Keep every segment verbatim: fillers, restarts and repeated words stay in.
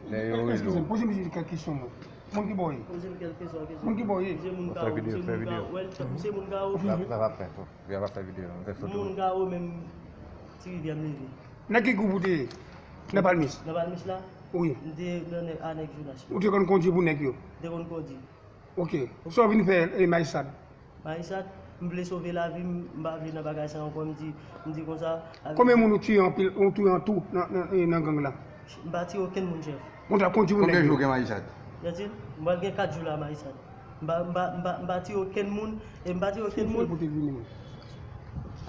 Lè yo rele Eskize m, w. Poze m kèk kesyon non. Moun ki bò ye? Poze m kèk kesyon, kesyon. Moun ki bò ye? Misye moun Fè Gawo, videyo, misye fè moun videyo. Gawo, well, misye moun Gawo. L ap, l ap fè, l ap fè videyo, l ap fè foto. Moun Gawo menm, Ti Rivyè m leve. Nan ki gwoup ou te ye? Nan Palmis? Nan Palmis la, Wi. M te nan nèg, a nèg Jonas. Ou te konn kondwi pou nèg yo? M te konn kondwi. Ok. Sa w vin fè e Mayisad? Mayisad, m vle sove lavi m, m pa vle nan bagay sa ankò, m di, m di konsa. Konbyen moun ou tiye anpil, ou tiye an tou nan, nan, nan gang la? M pa tiye okenn moun, chèf. Moun ta kondwi pou Konbyen nèg jou yo. Gen Mayisad? Yadil, m pral gen kat jou la Mayisad. M pa, m pa, m pa, m pa tiye okenn moun, e m pa tiye okenn moun. Kote vini moun?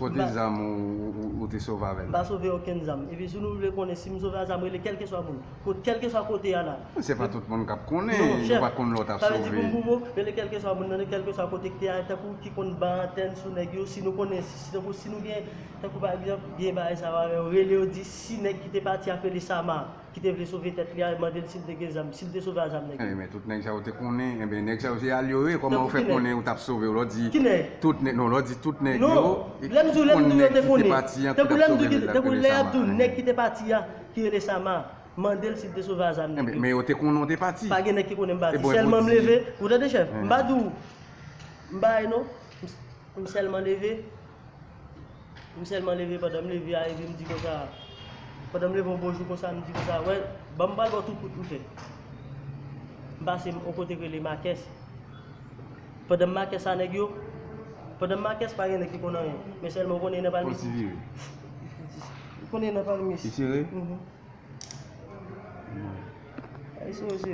Kote zam ou, ou, ou te sove avè l? M pa sove okenn zam. Epi si nou vle konnen si m sove a zam, rele kèlkeswa moun. Kot, kèlkeswa kote a la. Se pa tout moun k ap konnen, Non, yo chèf. pa t konn lè w t ap Sa vle di pou m sove. pou mwen, rele kèlkeswa moun nan, rele kèlkeswa kote ki te a, tankou ki konn bay antèn sou nèg yo, si nou konnen, si, si tankou si nou gen, tankou pa egzanp, gen bagay sa yo avè yo, rele yo di si nèg ki te pati a k rele Sama, ki te vle sove tèt li a, mande l si l te gen zam, si l te sove a zam nèg Eh, yo. Men tout nèg sa yo te konnen, enben nèg sa yo se alye yo ye, kòman Tankou ou fè ki nèg? Konnen ou t ap sove w, lè w di Ki nèg? Tout nèg, non, lè w di tout nèg Non, yo, lè m di w, lè m konn di w yo nèg te ki te konnen. pati an, ki Tankou t lè ap m di sove ki, l, l ap tankou rele lè y ap Sama. di w nèg ki te pati a, ki rele Sama, mande l si l te sove a zam nèg Enben, yo. Men yo te konnen w te pati. Pa gen nèg ki konnen m pati. E bon, Sèlman m epi w di- leve, ou tande chèf, m pa di w, m bay non, m, m sèlman leve, m sèlman leve pandan m leve a, epi m di konsa, pandan m leve yon bon jou konsa, m di konsa, wè, ban m pral ba w tout kout m fè. M pase m yon kote k rele Makès. Pandan m Makès a nèg yo, pandan m Makès pa gen nèg ki konn anyen, men sèlman ou konnen nan Palmis. Pòl ti vire. Ou konnen nan Palmis. Li sere? Mhm. Ay, sonje,